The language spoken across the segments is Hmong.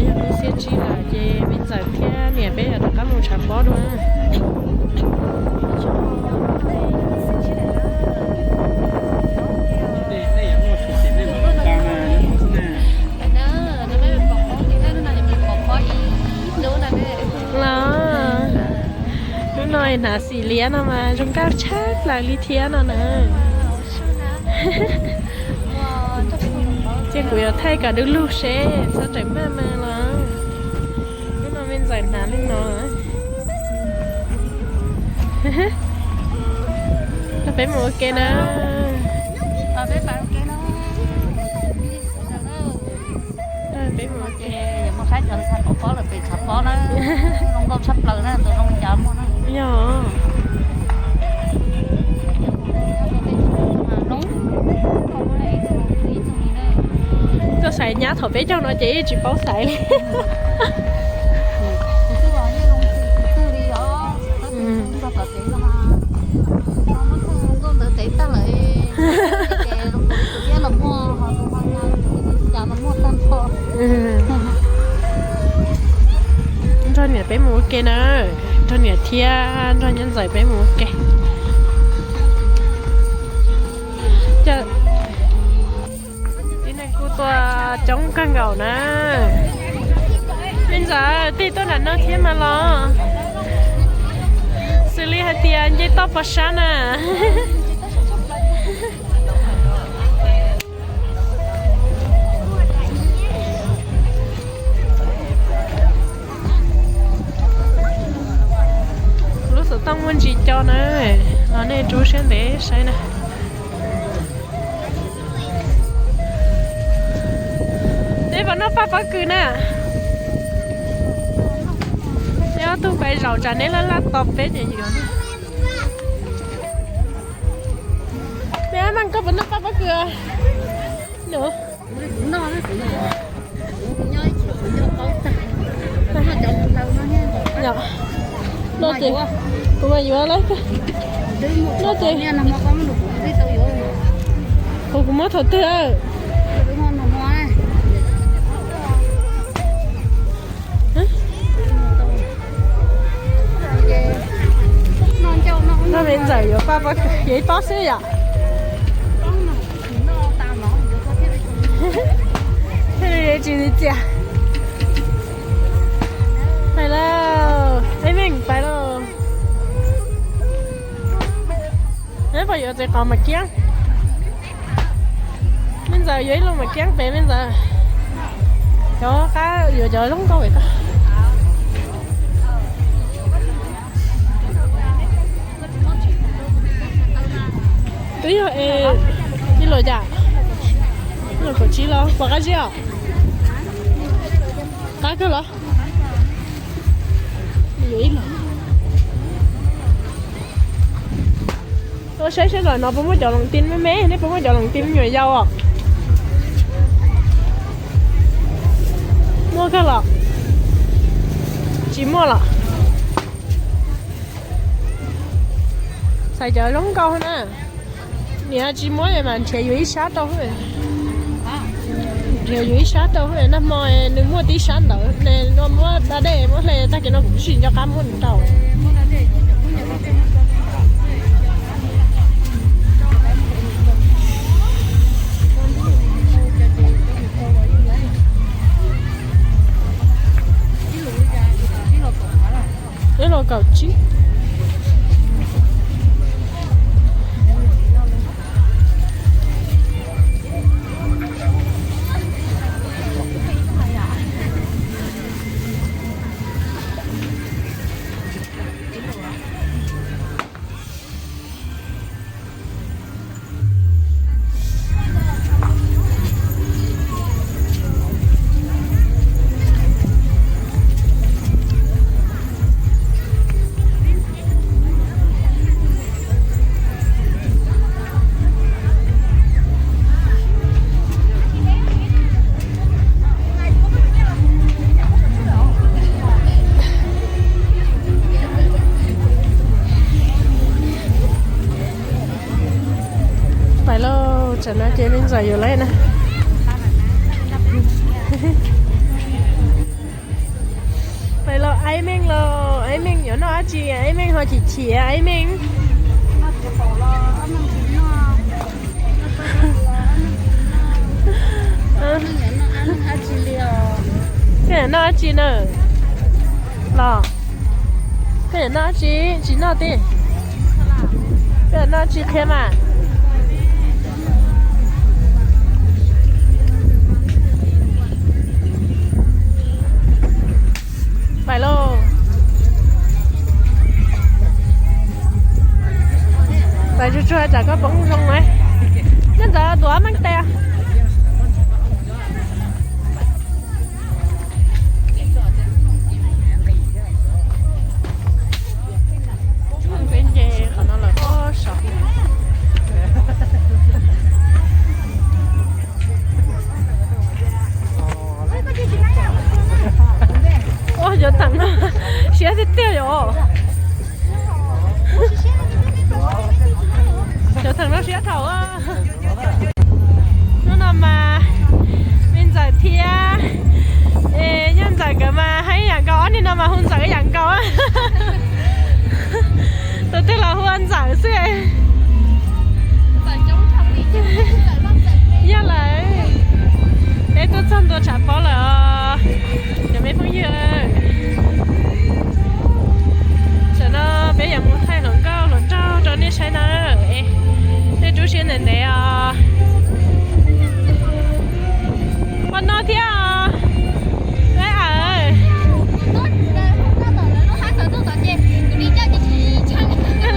Yog hnub xiab tsib lawm ces me ntxawm thiab niam peb yuav rov qab mus tshav pob dua. Los, hnub no hnav xim liab no mas zoo nkauj tshaj plaws li thiab no na. Ces kuv yuav thaij kom du lug seb txhob rawm maj mas los. Hnub no me ntxawm hnav li no. Peb mus ua ke na. Peb mus ua ke. Yog, koj xaiv nyab thaum peb caug no ces yeej tsis paub xaiv li. Nrog niam peb mus ua ke na, nrog niam thiab nrog nyab ntxawm peb mus ua ke. Tib neeg kuj tuaj coob kawg nkaus na. Me ntxawm tig tuaj nram no thiab mas los. Xws li hais tias nce toj pov sab na. Lub xov tooj muaj ntsis co na, los nej rub siab ntev saib na. Neb puas noj paj pob kws na? Neb ob tug pais zaum tsam neb laj laj tos peb ces yuav. Neb Meej, koj puas noj paj pob kws? Noj ces, noj ces kuv mas yuav lawm. Noj ces, kuv, kuv muab thaum twg? Noj me ntxawm yuav paj pob kws, yuav ib pob xwb yom. Thiaj li tsis txias. Pais lauj, Meej, pais lauj. Neb puas yuav txiv qos mam kiab? Me ntxawm yuav ib lub mam kiab pem me ntxawm. Cov qab yuav cov zoo nkauj pem koj. Twb yog es ib los yam, ib los kaum tsib los puas qab zib os? Qab kawg los? Yuav ib los. Ua saib seb ntawm no puas muaj cov loos tin me me, nej puas muaj cov loos tin me nyuam yaus os? Muaj kawg los? Tsis muaj los? Xaiv cov zoo nkauj na. Niam tsis muab mas nrhiav yuav ib sab rau. Nrhiav yuav ib sab rau, nag hmo nws muaj tib sab ntawd ne, no muab da dej muab hle tag kis no kuv tsis nco qab muab nws rau. Ib los kaum tsib. Pais lauj, tsam no ces me ntxawm yuav lawm na. Los Aib Meej los, Aib Meej yuav noj dab tsi? Aib Meej ho chim chim Aib Meej. Koj yuav noj dab tsi na? Los, koj yuav noj dab tsi? Tsis noj tiag. Koj yuav noj dab tsi qhia mas? Pais lauj. Pais tsuag tsuag tsam koj poob zoo na. Nyob ntawd tuav meej tes. Peb nce qhov no lawm pob saum. Ua cov theem no siab tiag tiag yom. Cov theem no siab dhau. Hnub no mas me ntxawm thiab Nyob Ntxawm nkawd mas hais ib yam nkaus, ob niag no mas hu Ntxawm ib yam nkaus. Tus twg los hu Ntxawm xwb. Yog lawm, peb tuaj txog ntua tshav pob lawm os cov me phooj ywg. Tam no peb yuav mus thaij hluas nkauj hluas nraug rau nej saib na. Nej rub siab ntev ntev os. Ua no thiab os.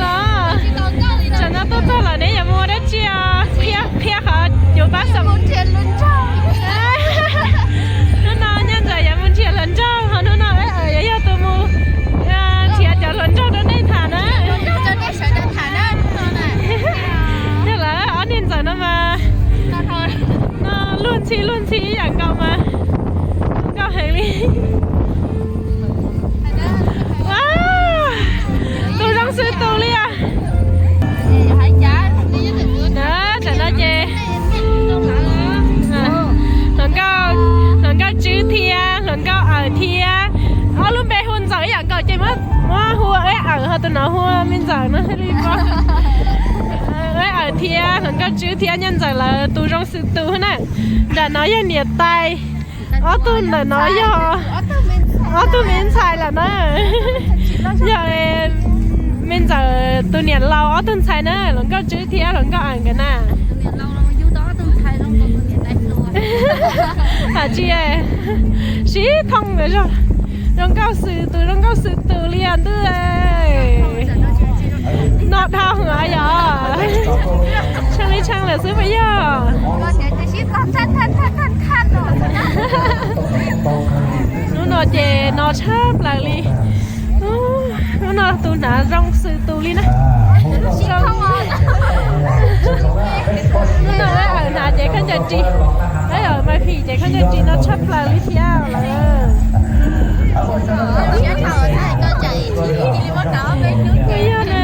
Los, tam no tuaj txog lawm neb yuav mus ua dab tsi os? Qhia qhov yuav pab xeem. Hnub no Nyob Ntxawm yuav mus nrhiav hluas nraug, ho hnub no yuav yog tus mus nrhiav cov hluas nraug rau nej tham na. Yog lawm, ob niag Ntxawm no mas no luag ntxhi luag ntxhi ib yam nkaus mas zoo nkauj heev li. Tus zoo xwb tus li os. Tam no ces hluas nkauj, hluas nkauj Tswb thiab hluas nkauj Awm thiab, ob lub npe hu Ntxawm ib yam nkaus ces muab hu Awm, ho tus no hu me Ntxawm no thiaj li paub. Awm thiab hluas nkauj Tswb thiab Nyob Ntxawm lawv tus zoo xwb tus na. Nram no yog niam tais, ob tug ntawm no yog ob tug me ntxhais lawm na. Yog me Ntxawm tus niam laus ob tug ntxhais na, hluas nkauj Tswb thiab hluas nkauj Awm nkawd na. Hais tsis sib thooj ntawd zog, zoo nkauj xwb tus zoo nkauj xwb tus li os ntuj. No dhau heev yom, tshee li tshee lawm xwb puas yog? Hnub no ces no tshaj plaws li. Hnub no tus hnav zoo xwb tus li na. Hnub no Awm hnav ces khaub ncaws ris, Awm mas phim ces khaub ncaws ris no tshaj plaws li thiab lawm. Yog na.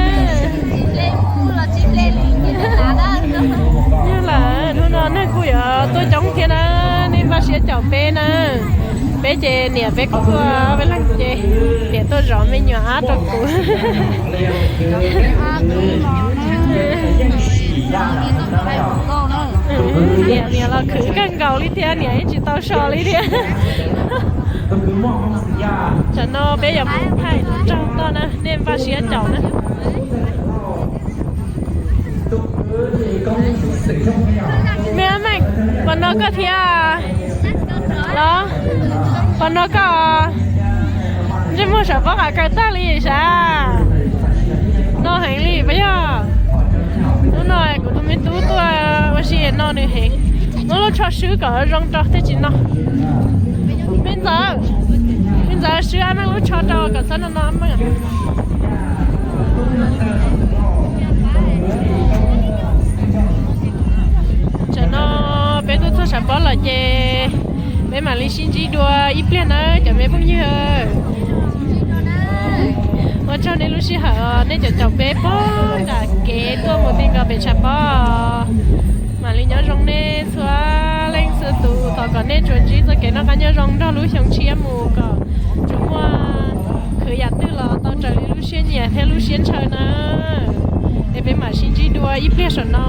Yog lawm, hnub no neeg kuj yuav tuaj coob thiab na, nej npaj siab caum peb na. Peb ces niam peb kuj tuaj ob peb leeg ces niam tuaj zov me nyuam ab rau kuv. Niam, niam los khwv kawg nkaus li thiab, niam yeej tsis tau so li thiab. Tam no peb yuav mus thaij hluas nraug toj na, nej npaj siab caum na. Me Meej, puas no koj thiab los? Puas no koj? Ntsej muag saum pob qa kaw tag li sav. No heev li puas yog? Hnub no kuv tus me tub tuaj ua si no nws heev. Muab lub tsho swb kom zoo rau thiaj tsis no. Me Ntxawm, me Ntxawm swb Ab Meej lub tsho rau kom txhob no no Ab Meej. Tam no peb tuaj txog sav pob lawm ces peb mam li sib ntsib dua ib pliag nawb cov me phooj ywg. Ua tsaug nej lub sij hawm, nej cov caum peb puag nram kev tuaj mus ti nkaus pem tshav pob. Mam li nyob zoo nej txhua leej txhua tus, thov kom nej tsuas ntsib txoj kev noj qab nyob zoo nrog lub xyoo tshiab mus kom tsuas muaj Los tau raws li lub siab nyiam thiab lub siab ntshaw na. Es peb mam sib ntsib dua ib pliag saum no.